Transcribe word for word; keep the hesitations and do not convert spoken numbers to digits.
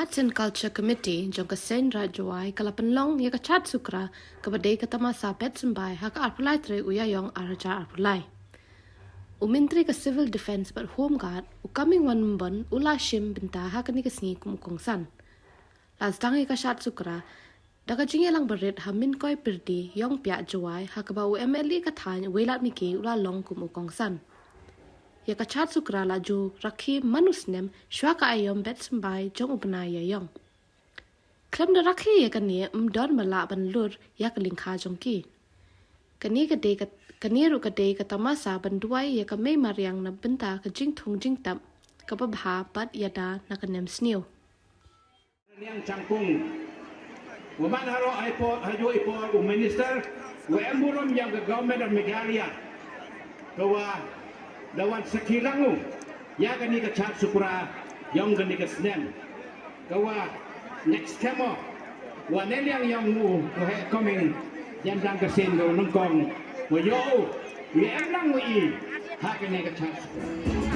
Culture Committee jong ka Seng Raij Jowai ka la pynlong ïa ka Chat Sukra kaba dei ka tamasa bet symbai ha ka arphew lai tarik u Ïaïong arhajar arphew lai. U Myntri ka Civil Defence bad Home Guard u Comingone Ymbon u la shim bynta ha kane ka sngi kum u kongsan. La sdang ïa ka Chat Sukra da ka jingïalang barit ha Mynkoi Pyrdi Ïongpiah Jowai ha kaba u MLA ka thaiñ Wailadmiki u la long kum u kongsan. Ïa ka Chat Sukra la ju rakhe man u snem shuwa ka aïom bet symbai jong u bnai Ïaïong. Khlem da rakhe ïa kane ym don ba lah ban lur ïa ka lyngkha jong ki. Kane ka dei ka, kane ruh ka dei ka tamasa ban duwai ïa ka mei mariang na bynta ka jingthung jingtap kaba bha bad ïada na ka nemsniew. Liang Changkung. Wa man haroh ai por, ha ïoh i por u minister wa em burom ïa ka Government of Meghalaya. Ka wa da wan sakhi lang u ïa kane ka Chat Sukra ïong kane ka snem. Ka wa next kemo wa ne liang ïong u ko he coming jan dang ka sin ko nongkong wa ïoh u ïa em lang u i ha kane ka Chat Sukra.